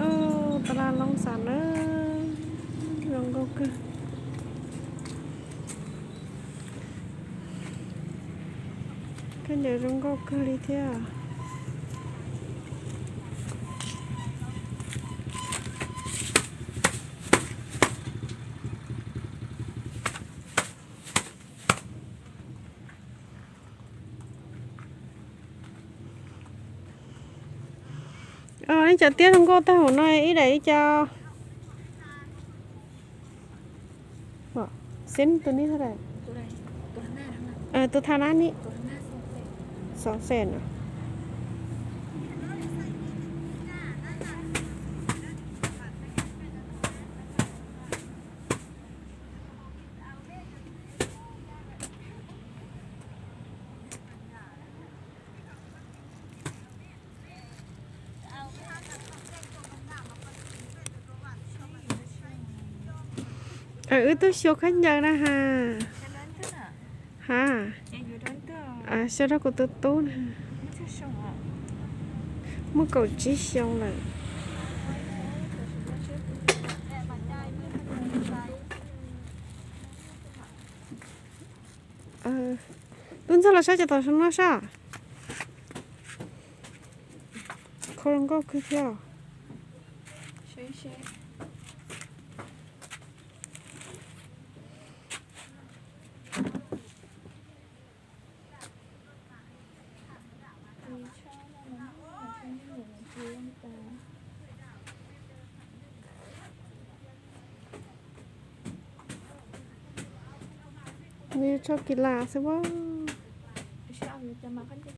Ub, tas las loo xam na, zoo nkauj kawg. Khaub ncaws zoo nkauj kawg li thiab. Ib co tiab zoo nkauj tag hauv no ib daim ib co. Xib tus ni, tus thaj nab ni, xov xej no. Wb twb xyuas khaub ncaws na ha. Ha, xyuas rau kuv tus tub na. Muaj kaum tsib xyoo lawm. Tub ntxawg los saib cov tom no saib. Kho zoo nkauj kawg thiab. Nws tsho kis las xwb a.